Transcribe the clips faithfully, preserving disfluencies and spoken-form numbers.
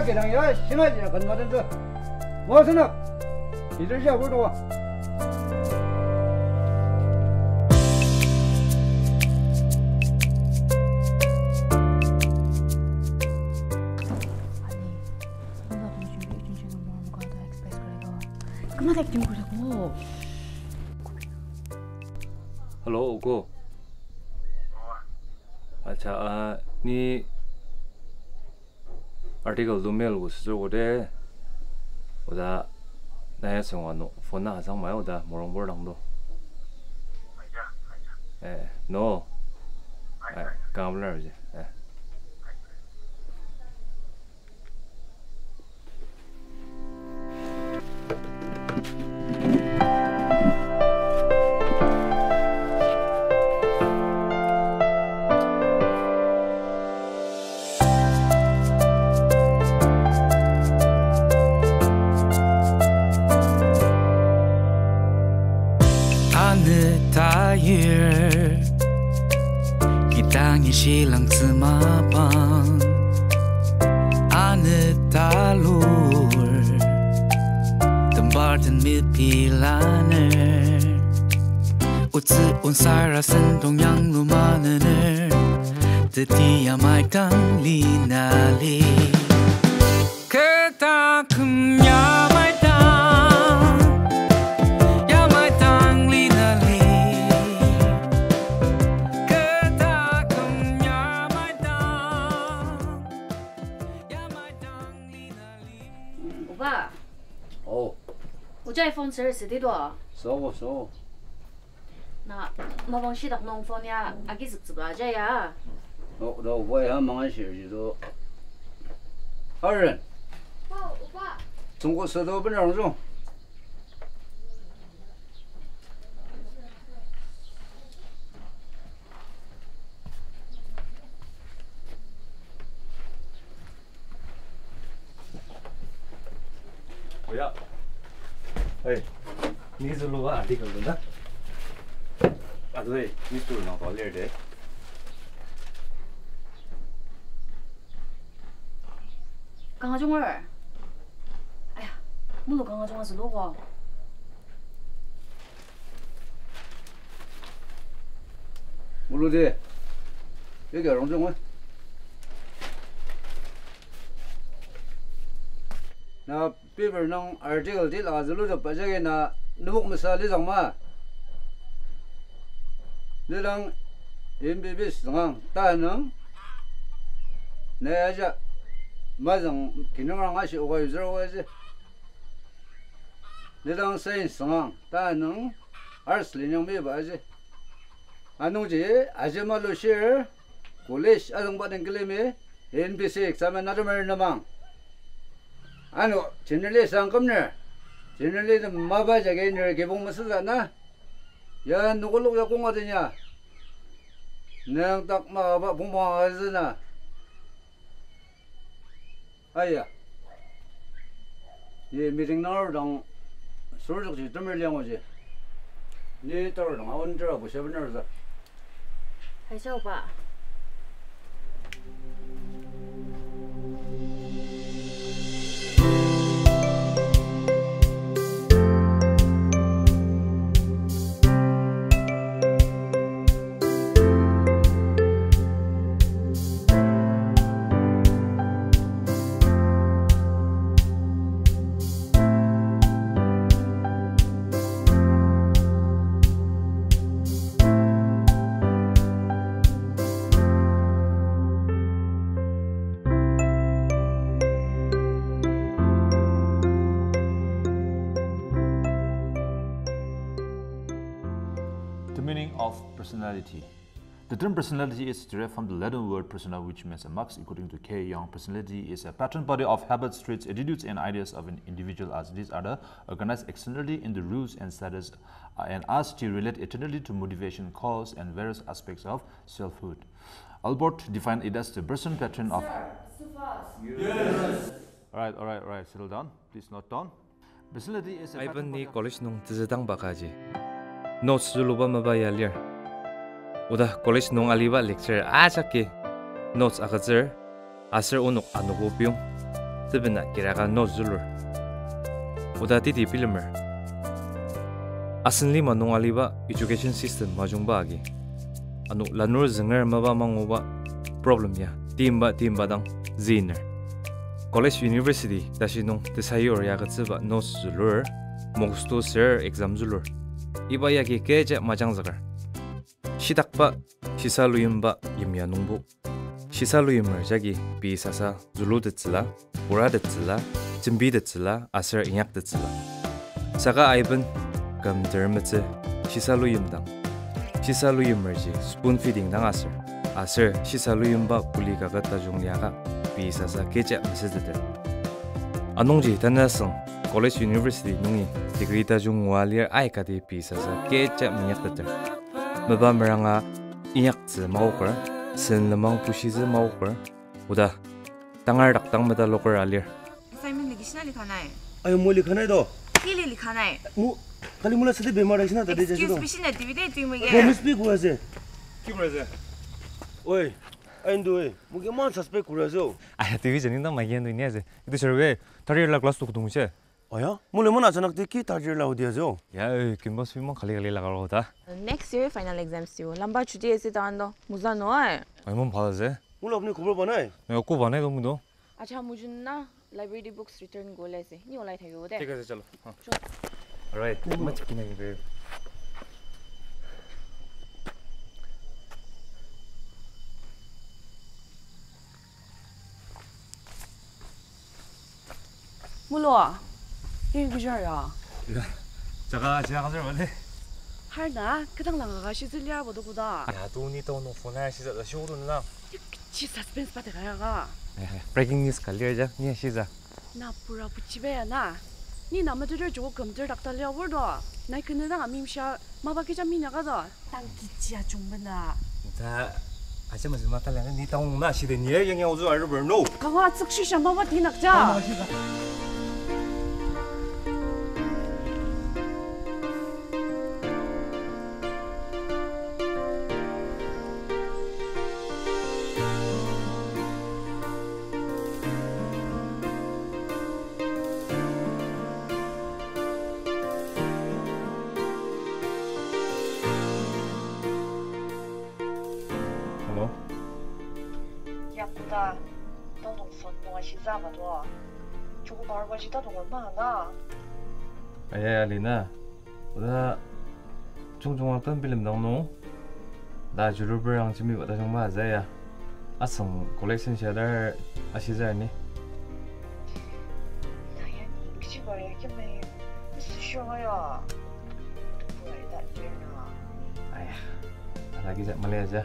Kidang ya, shima ji kan madan tu. Mo sana. Idir ja burdo. Kena tak jin kuri ko. Hello, Ogo. Acha, ah, ni article lu mail ko sütsür ko de. Oda, na ya sengwa no phone na asang mai oda morong bor dang do. Eh, no. Eh, kang bela je. Eh. Anü tayir, kidangi shilangtsü mapang. Anü talur, tembarten mipilaner. Otsü onsara sentong yanglu manener. Teti yamai dang li na li. Keta küm yamai dang, yamai dang li na li. Keta küm yamai dang, yamai dang li na li. Oba. Oh. Ojai phone ser südi do. So, so. Na, mapang shidak nung phone ya agizüktsüba aja ya. No, no, oba ya mangan shirji do. Aren. Oh, oba. Tsüngko südo benarong zung. Oya. Hey, ni züluba article dang da? Ado, hey, ni zülu nang to lir de. Kanga junger. Aya, mulu kanga junger zülu ko. Muludi, yagi arong jung a. Na paper nung article ti la zülu jok pa jagi na nubok masa lizang ma. Lidang M B B S zangang ta nung. Na aja mazang kinungrang ashi oka user wa ji. Lidang science zangang ta nung. Arts linyang meba aji. Anungji aji malushir college azüngba den kilemi N P C exam atemer nemang. Ano generally sang kümner. Generally tem mapa jagi ner kibong mesütsü na. Ya nokolok ya konga tenya. Nang tak mapa pongpong azü na. Aya. Ni meeting nung arudang sürjokji temer liang oji. Ni tarudang aonjera busha bener za. Hai, chao ba. The meaning of personality. The term personality is derived from the Latin word persona, which means a mask. According to K. Young, personality is a pattern body of habits, traits, attitudes, and ideas of an individual, as these are the organized externally in the rules and status, uh, and as they relate internally to motivation, cause, and various aspects of selfhood. Albert defined it as the person pattern of Sir, Sufas. Yes. All right, all right, all right. Settle down. Please note down. Personality is a Ivan pattern ni body of college nung tezü dang baka ji. Notes züluba mapa ya lir. Oda college nung aliba lecture ajaki notes agütsür, aser onok anogo piyong. tebena kiraka no zülur. Oda teti bilemer. Asen lima nung aliba education system majungba agi, ano lanur zünger mapa manguba problem ya timba timba dang ziner. College, university tashi nung tesayur ya agütsüba no zülur, moksto ser exam zülur. Iba yagi kecha majangzüker. Shitakba shisa luyimba yimya nungbo, shisa luyimer jagi pei sasa zülutettsüla, puratettsüla, jembitettsüla aser inyaktettsüla. Saka aiben küm termetsü shisa luyim dang. Shisa luyimerji spoon feeding dang aser, aser shisa luyimba kuli kaket tajung liaka pei sasa kecha mesüteter. Anungji tanü asüng college, university nungi degree tajung ngua lir aikati pei sasa kecha minyakteter. Mapa meranga inyaktsü maoker, sen lenmang pushitsü maoker, oda tangar dak dang metaloker alir. Assignment liki shina lika nai? Ayo, mo lika nai do. Kili lika nai? Mo, kali mola sadi bemar shina tadi jajado. Excuse, bishina T V de tui mo ke. Promise pe kura se. Ki kura se? Oi, ain do oi. Mo ke man suspect kura se o. Aya, T V jani dang magi ando ni ase. Itu survey, third year la class two kudung se. Aya, mole mana achanak te ki third year la odi ajo. Ya, eh, kimba sui mang khali khali laga ro ta. Next year final exams tiu. Lamba chuti ase ta ando. Muza no ai. Ai, mom phala se. Mole apni khobor banai? Ai, ko banai do mudo. Acha mujun na library books return go le ase. Ni olai thayo de. Thik ase, chalo. Ha. Sure. Alright. Machikina ni be. Mulo, ni kujar ya? Ya, jaga jaga zer mane. Har na, kedang lang ka shizü lir bo do kuda. Ya, tu ni tao no phone ya shiza da shiu do na. Chi suspense pa de kaya ka. Eh, eh, breaking news ka lir ja, ni shiza. Na pura puchi be ya na. Ni na meteter joko kümter dakta lir wor do. Na kene dang amimsha, mapa kecha mina ka do. Tang kichi ajung bena. Ta, acha mazü mata langa ni taung na shide ni ya yang ya uzu aru ber no. Kanga tsük shisha mama tinak ja. Hello? Yakuda, tongtong phone nung ashizaba to. Chuku parba shita tongor ma na. Aya, Alina. Oda chungchung aküm bilemdang nung. Da juluber ang jimbi bata jungba azaya. Asang collection shadar ashizar ni. Naya ni kichiba ya kemai mesüshia ya. Tubu ya da lir na. Aya, ada kija mali aja.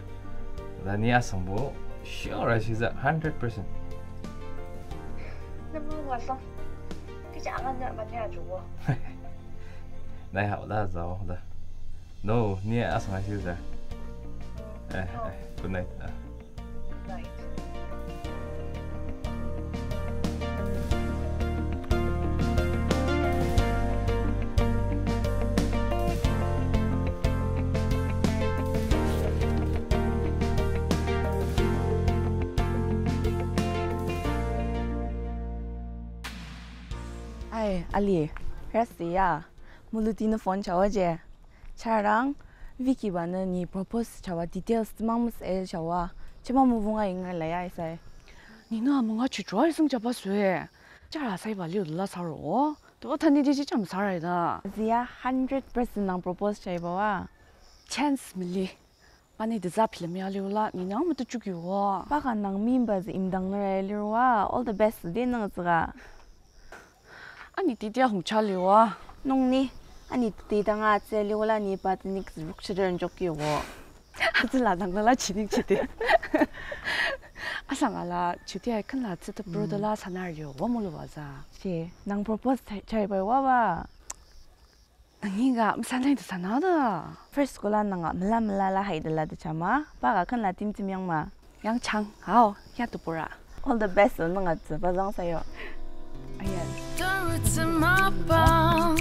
Da ni asangbo sure ashiza hundred percent. Namu asang. Kija angan na mali ajubo. Nai hao da zao da. No, ni asang ashiza. Eh, eh, good night. Ah. Ai, Ali, rasi ya. Muluti nü phone chawa je. Charang, Vicky ba nü ni propose chawa details temang mes el chawa. Chema mubunga inga laya isai. Ni na munga chidra isang jaba sue. Chara sai ba liu la saro. Tuba tani di ji jam sarai da. Zia hundred percent nang propose chai ba wa. Chance mili. Pani deza philem ya liu la, ni nang metu chuk yuwa. Baka nang mimba zi imdang nera ya liu wa, all the best de nang züga. Ani titi ahung cha liwa. Nung ni, ani titi danga atse liwa la ni pa tenik züruk shidar njok yuwa. Azüla dang la la chinik chiti. Asang ala chuti ai kenla tsütepro de la sanar yuwa muluwa za. Shi, nang propose chai, chai bai wa ba. Nangi ka mesanai ta sana da. First ko la nanga mela mela la haidela ta chama, baka kenla timtim yang ma. Yang chang, hao, ya tupura. All the best, nanga tsi bazang sayo. Ayan. Tarutsü mapang,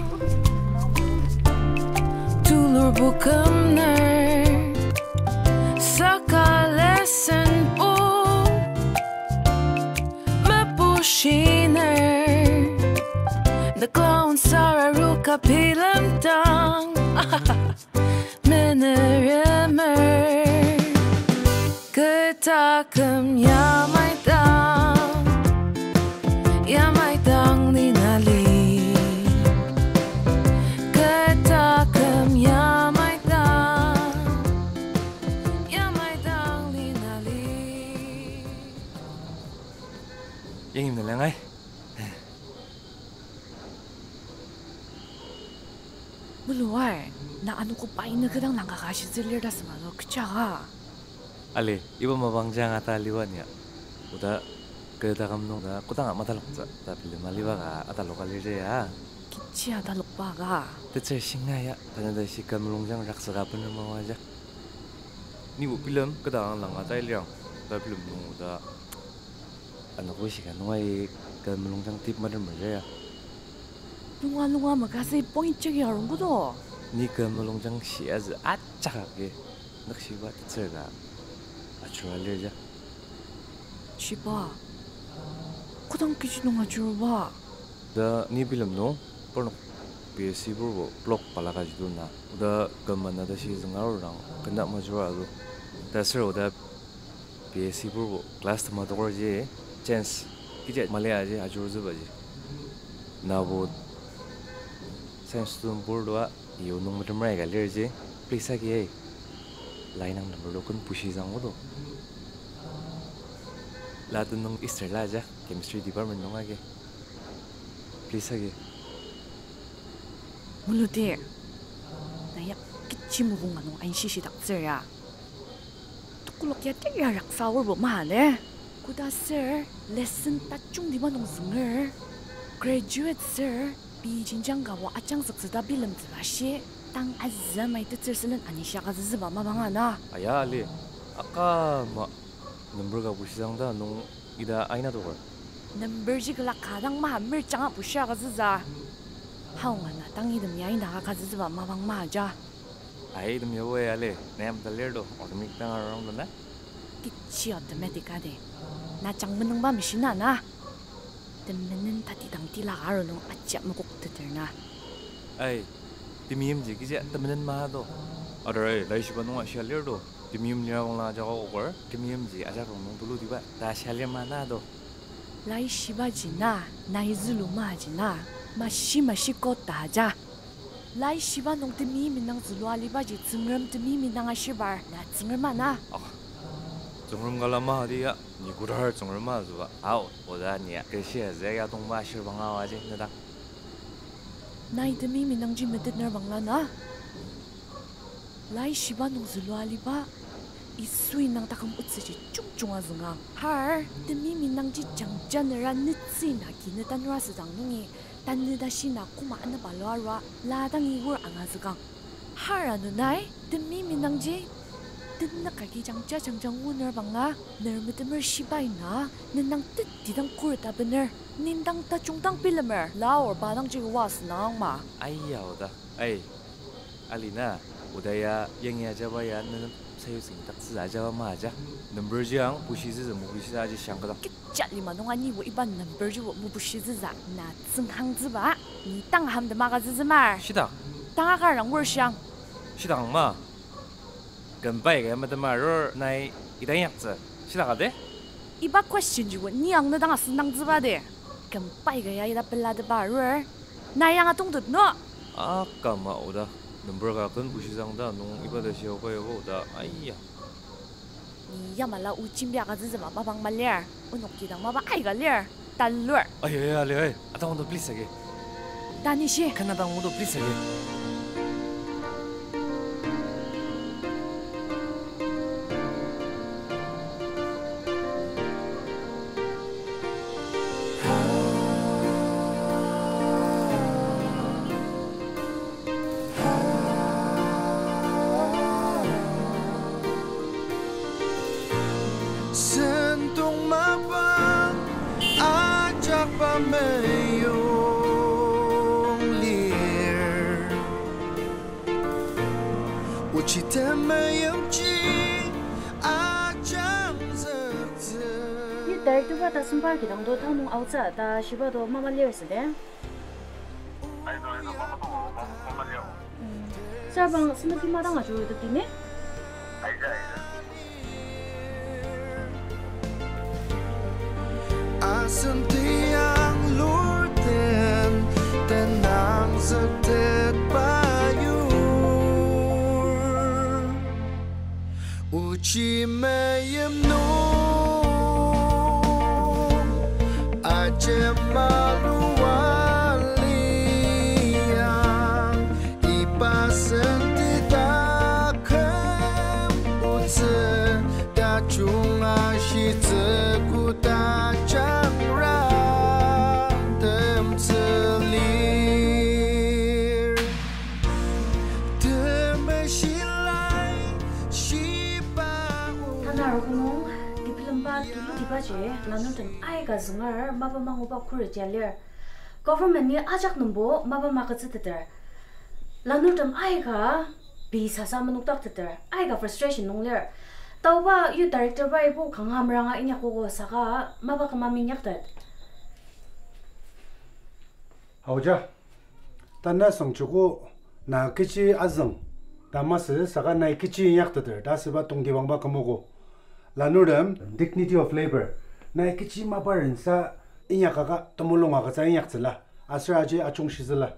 tulur bukümner, saka lesson o, mepushiner. The clown sararuka bilemdang. Meneremer. Kü taküm yamai dang. Yamai dang ni na li. Kü taküm yamai dang. Yamai dang ni na li. Yangi mena langai. Muluai, na anogo pai nü kü dang langka ka shitsü lir ta süma do kecha ka. Ali, iba mapang jang ata liba nia. Oda kü taküm nung ta kodanga mataloktsü ta bilema liba ka ataloka lir ya. Kechi atalokba ka? Tetsür shinga ya, tanü tashi kü mulungjang raksaka bener mamaja. Nibo bilem kü taküm langka tai liang, ta bilem nung oda anogo shika nungai kü mulungjang tip mater merja ya. Nunga nunga makasü point jagi arung kodo. Ni kü mulungjang shiazü ajak agi nükshiba tetsür ka ajura lir ja. Shiba, kodang kechi nung ajuruba? Ta ni bilem nung, parnok B S C purbo block balaka jido na. Oda kü mana tashi zünga arudang kena majura do. Ta sür oda B S C purbo class tema tokorji chance kecha mali aji ajurutsübaji. Nabo science student pur tua, yo nung metemer aika lirji, please agi ai. Lai nang number to ken bushizang odo. La tenüng Easter la ja, chemistry department nung agi. Please agi. Muludi, na ya kechi mopung ka nung ain shishidaktsür ya. Tekolak ya tera raksa aorbo mali. Koda sür lesson tajungtiba nung zünger. Graduate sür, pei jenjang kabo ajangzüktsü ta bilemtsüba shi, tang azü mai tetsür sülen anishia ka züzüba mapang ana. Aya ali, akama number ka bushizang ta nung ita aina toker. Number ji külak ka dang ma merjanga bushia ka züza. Haonga na tang item ya indaka ka züzüba mapang maja. Ai, item ya wea ali, na yamta lir to, automatic dang arurang to na? Kechi automatic adi. Na jang menüngba machine na na. Temenen tati dang tila aru nung ajak makokteter na. Ai, temeimji kechi temenen ma to. Adorai, laishiba nunga shia lir to. Temeim lira bangla ajak akoker, temeimji ajak rong nung tulutiba ta shia lir ma na to. Laishibaji na, nai zülu maji na, mashi mashi kot ta aja. Laishiba nung temeim indang zülua alibaji Tsüngrem temeim indang ashibar na Tsüngrem ana. Ah, Tsüngrem kalama adi ya, ni kodar Tsüngrem azüba. Ao, oda ni ya, kü shia zü ya tongba ashir banga aji, nedang. Nai temeim indangji metetner bangla na. Laishiba nung zülua aliba, Yisui nang taküm otsüji jungjunga züngang. Har, temeim indangji jangja nera nütsü na kinü tanura südang nungi, tanü tashi na koma anüba lua arua, la dangi wor angazükang. Har ano nai, temeim indangji, tenük agi jangja jangja nguner bangla, ner metemer shibai na, nendang teti dang khuret abener, nendang tajung dang bilemer, la orba dangji wa sünang ma. Aiya oda, ai. Ali na, oda ya, yangi ajaba ya, nenem sayutsü ngidaktsü ajaba ma aja. Number ji ang, bushitsütsü mobishitsü aji shang kadang. Kecha lima nung anibo iba number jibo mobushitsütsü, na tsünghangtsüba, ni tang hamtema ka züzümar. Shitak. Tanga kar dang wor shiang. Shitak ma. Kümbai ka ya metemarur nai ita inyaktsü. Shitak ade? Iba question jibo ni ang na dang asüngdangtsüba de. Kümbai ka ya ita pelateba arur. Nai ang atongtet no. Akama oda. Number ka ken bushizang ta nung iba ta shioka yabo oda. Aiya. Ni yamala o jembia ka züzüba mapang malir. Onok kidang mapa aika lir. Talur. Ai, ai, ali, ai. Atang odo please agi. Tanishi. Ken atang odo please agi. Sentong mapang ajakba meyong lir. Ochi temeimji ajangzüktsü. Ni directorba tasemba kidang to tanung aotsü ta shiba to mama lir süde. Sabang sendaki madang ajurutetdi ne? Asen tiang lurten tenang setet bayur. Ochi meyim nung ajema lua liang, iba senti taküm otsü, tajung ashitsü koda jangra temtsü lir. Tanü arogo nung, dibilemba tulu dibaji, lanurtem aika züngar mapa manguba khuret ya lir. Government-i ajak nungbo mapa magütsüteter. Lanurtem aika pei sasa menokdakteter, aika frustration nung lir. Taoba youth director-ba ibo kanga meranga inyakogo saka mapa küma minyaktet. Aoja, tanü süngjugo na kechi azüng, ta masü saka nai kechi inyakteter, ta asüba tongtibangba kümogo. Lanurtem dignity of labor, nai kechi mapa rensa inyakaka temulung agütsü inyaktsüla, aser aji ajungshitsüla.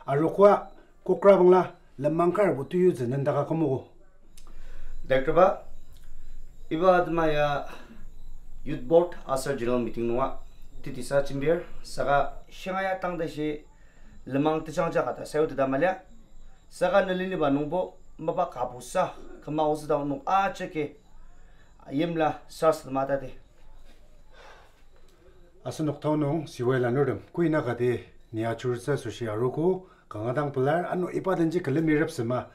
Arogoa kokrabangla lenmang karbo tuyutsü nendaka kümogo. Director-ba, iba atema ya Youth Board aser General Meeting nunga tetisa jembir, saka shinga ya tang tashi lenmang tejangja ka ta sayuteta mali. Saka ne leniba nungbo mapa kabusa küma otsü dang nung ajaki yimla sas lema tati. Asenok tao nung siwai lanurtem, koi na kati ni ajurutsü asoshi arogo, kanga dang pelar, ano iba denji külemi repsema.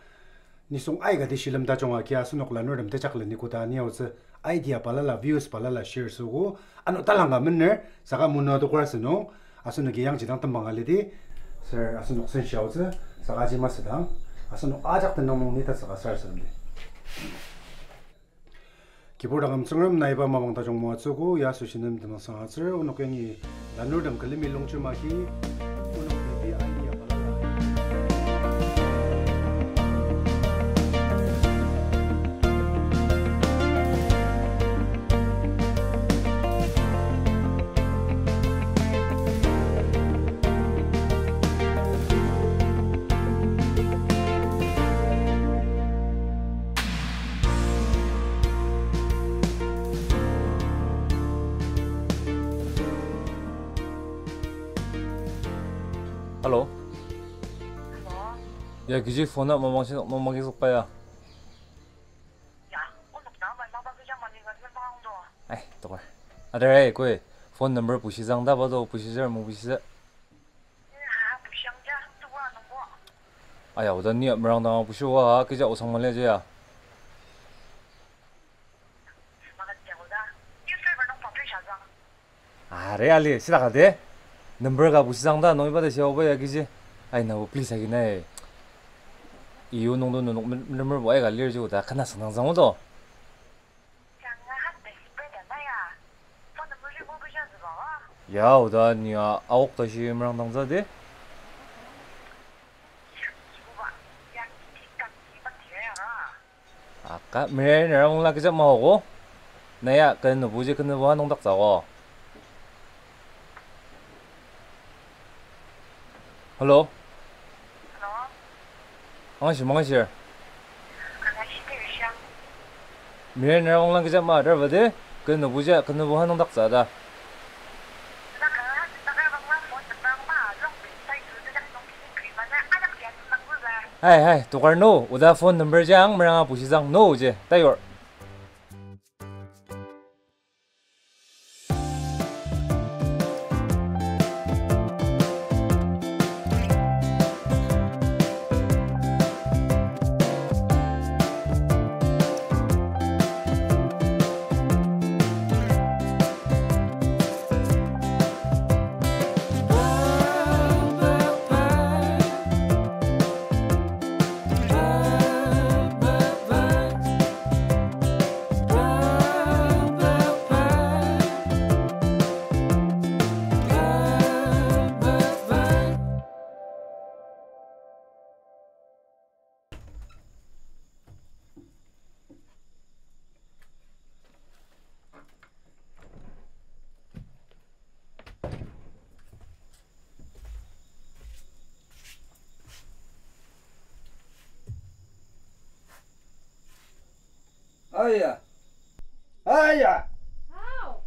Nisung aikati shilem tajung agi asenok lanurtem tejakleni koda ni aotsü idea balala, views balala share süogo, ano talangka mener, saka munua tokra sünung, asenoki yangji dang tembang alidi, sir asenok senshi aotsü, saka aji masüdang, asenok ajak tenüng nung ni tatsüka sir süremdi. Kibur dangam Tsüngrem, nai iba mapang tajung moatsüogo, ya asoshi nem tenüngsang atsür, onok yangi lanurtem külemi longjem agi, onok bibi aini ya balala. Hello. Hello. Ya, kechi phone a mapang shinok nung magizükba ya. Ya, onok dang bai mapa kecha mali ka tembang do. Ai, tokar. Adar ai, koi phone number bushizang ta ba do, bushizer mo bushizer. Aya, oda ni merang dang bushiwa ha, kecha osang mali aja ya. Are ali, shidaka de. Number ka bushizang ta, nung iba ta shiaoba ya kechi. Ai, na bo please agi nai. Iyo nung do nung number bo aika lir ji oda, kana sanang zang odo. Ya, oda ni a, aok ta shi merang dang za de. Aka, mere nera mungla kecha maogo. Naya, kenu buji kenu buha nungdak zako. Hello? Hello? Angashi, mangashir. Angashi, Terishang. Mere nera mungla kecha ma, dar bade, kenu buji kenu buha nungdak zada. Hai, hai, tokar no, oda phone number jang, meranga bushizang, no, je, tayor. Aya. Aya. Hao.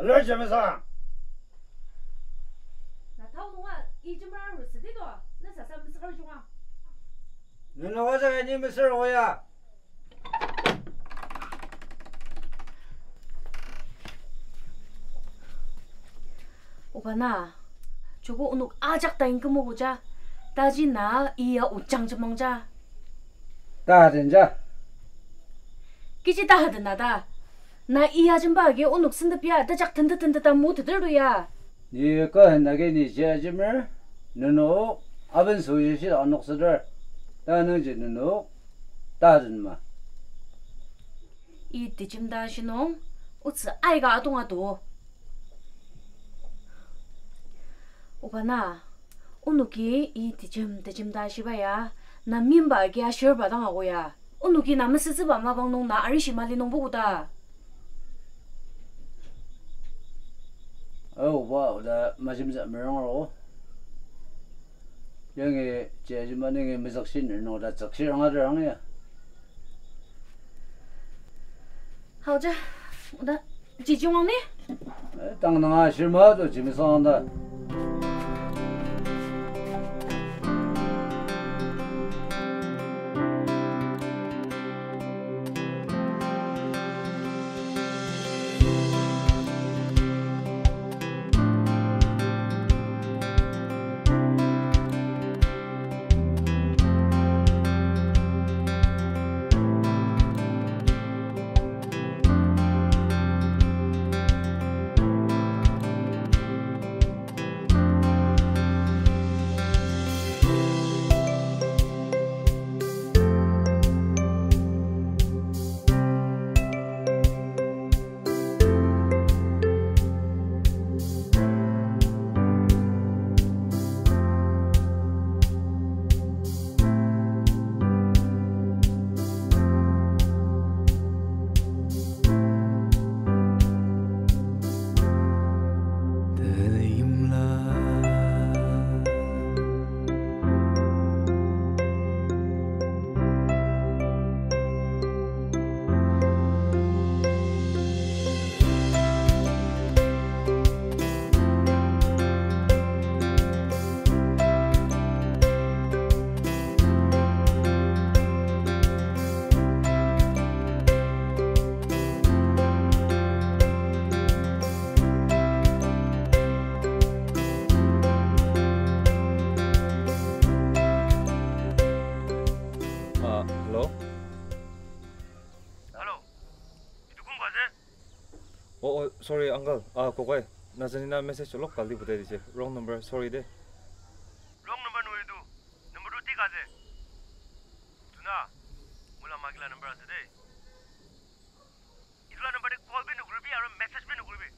Alor jemesang. Na tao nunga ijemer aru südi to. Na sasa mesüker junga. Nenoka jagi ni mesür oya. Oba na, joko onok ajak tain kümogo ja, taji na iya ojang jemang ja. Ta den ja. Kechi ta den na ta. Na iya jemba agi onok sentep ya, tajak tentet tentet ta mu teter to ya. Ni ka hen agi ni jia jemer, nenok, aben so yeshi anok seter. Ta nungji nenok, ta den ma. I tejem ta shinung, otsü aika atong ato. Oba na, onoki i tejem tejem ta shiba ya, na mimba agi ashirba dang ako ya. Onoki na mesütsüba mapang nung na arishi mali nung bukuta. Aoba oda majimza merang aro. Yangi jajima ningi mezakshi nir nung oda zakshi ranga derang ya. Hao ja, oda jijung ang ni? Eh, tang nanga shirma to jimsong da. Ah, hello? Hello. Itu kong ka se? Oh, oh, sorry, uncle. Ah, kokai. Nazanina message olok kaldi putai dije. Wrong number, sorry de. Wrong number nung itu. Number tu tika se. Tuna, mula magila number ase de. Itula number de call bi nokuribi, aro message bi nokuribi.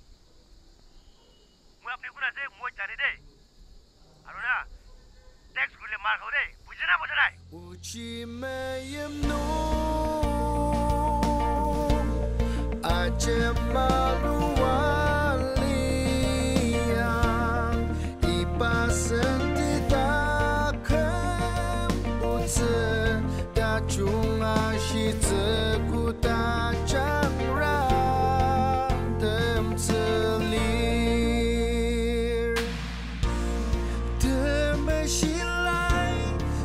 Moi apni kuna se, moi jani de. Aro na, text kurile mar kau de. Bujina, bujina. Ochi meyim nung ajemalu aliang, iba senti taküm otsü, tajung ashitsü koda jangra temtsü lir. Temeshilai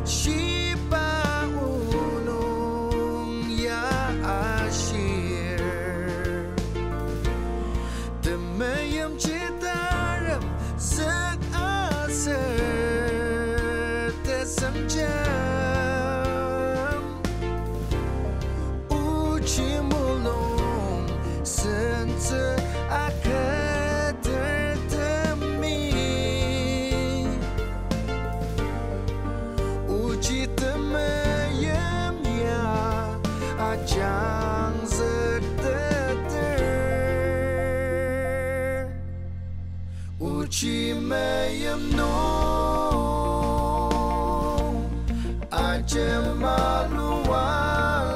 shiba onung ya ashir. Temeim chitarem sek aser tesem jam. Ochi mulung sentsü aketer temi. Ochi temeim ya ajangzükteter. Ochi meyim nung ajemalu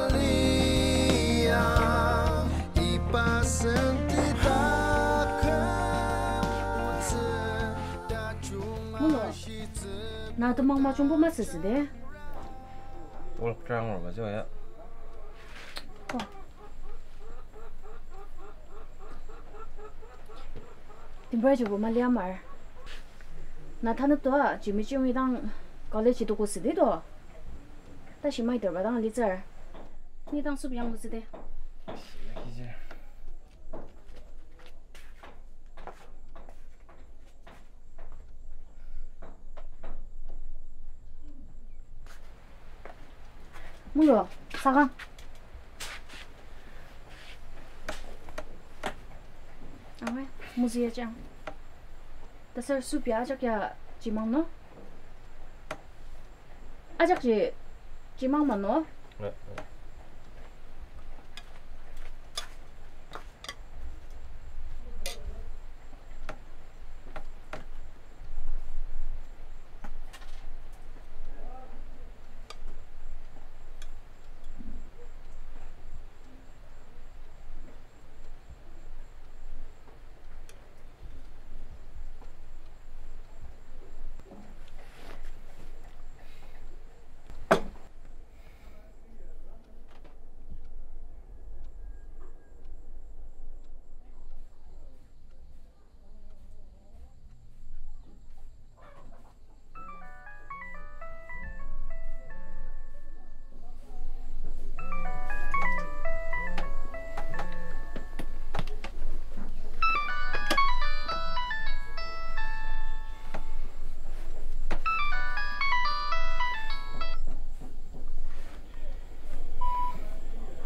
aliang, iba senti taküm otsü, tajung ashitsü. Na temang majungbo masü süde? Olak trang ro majo ya. Oh. Timber jibo mali amar. Na tanep to a, Jimmy Chiyongi dang college idokotsü di to. Tashi maiterba dang alitsür. Ni dang soup yanglutsü di. Mulo, sakang. Awe, muzi ya jang. Tasar soup ya ajak ya jimang no? Ajak ji jimang ma no?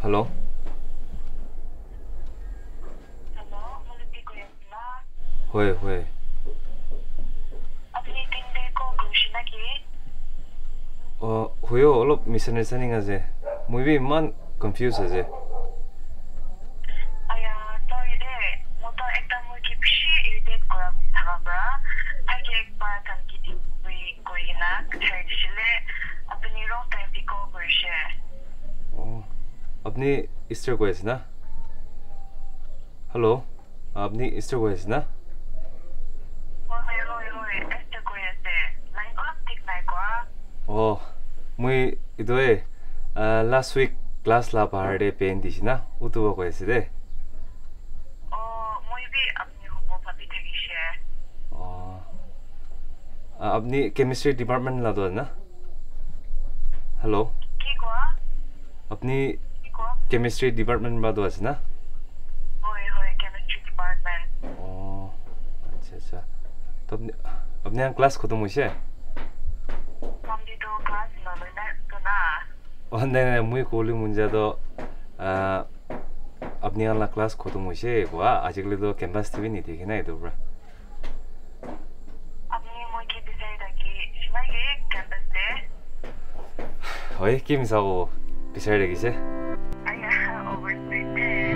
Hello? Hello, Malati Koyasla. Hoi, hoi. Apni tinte call kuru shina ki? Oh, hoyo, olop misunderstanding ase. Muibi iman confuse ase. Aya, sorry de. Moto ekta muiki bishi irritate kura thaka pra. Aike ekbar kan kiti bui koi ina kachai shile. Apni wrong time ti call kuru she. Oh, apni Esther Koyasla? Hello, apni Esther Koyasla? Hoi, hoi, hoi, Esther Koyasla. Line olop thik nai kwa. Oh, mui ido e, uh, last week class la bahar de pen di shina, utuba Koyasla de. Oh, mui bi apni hubo pabi thaki she. Oh. Ah, apni chemistry department la do na? Hello? Ki kwa? Apni Ki kwa? Chemistry department ba do ase na? Hoi, hoi, chemistry department. Oh, acha, acha. To apni, apni ang class koto mo she? Samdi to class no lena to na. Oh, ne, ne, mui kuli munja to, ah, apni ang la class koto mo she kwa, ajik le to campus T V ni di kena ido pra. Apni mo ki bisai daki, shima ki campus de? Oi, kim sako bisai daki se. Aya, oversweet de.